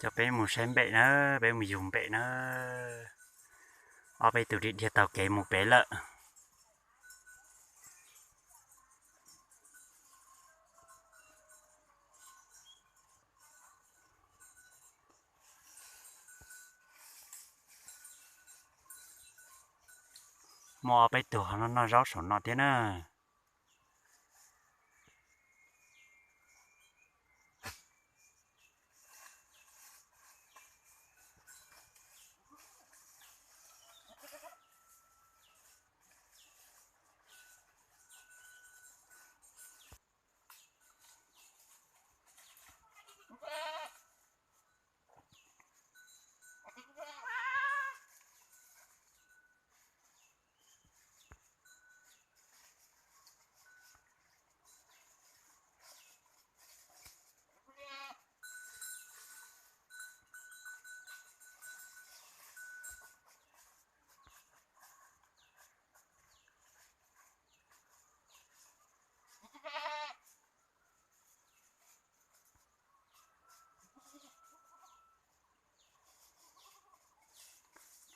Coj peb mus saib npem na, peb mus yug npem na. Ob peb tug dhia dhia taug kev mus pem lawm. Muaj ob peb tug ho noj noj zaub saum no thiab na.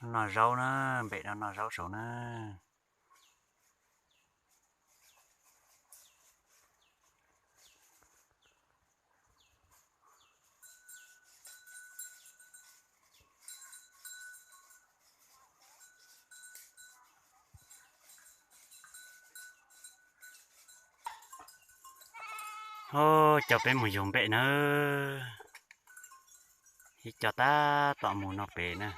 Noj zaub na, npem no noj zaub saud na. Coj peb mus yug npem na. Ib co tab tom mus no pem na.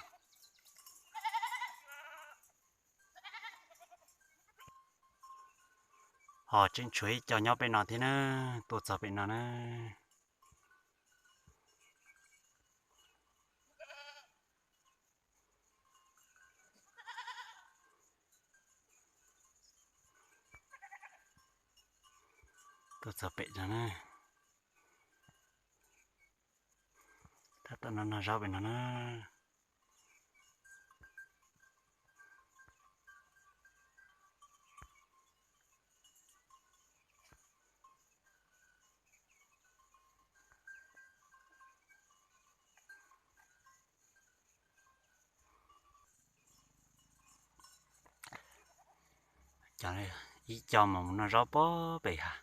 Ho tseem tshuav ib co nyob pem no thiab na, tuaj txog pem no na. Tuaj txog pem no na. Tab tom noj noj zaub pem no na. Ib co mas mus noj zaub pem hav,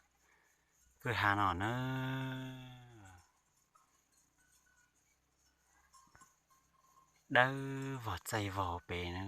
kwj ha no na. Dawb vog txaij vog pem na.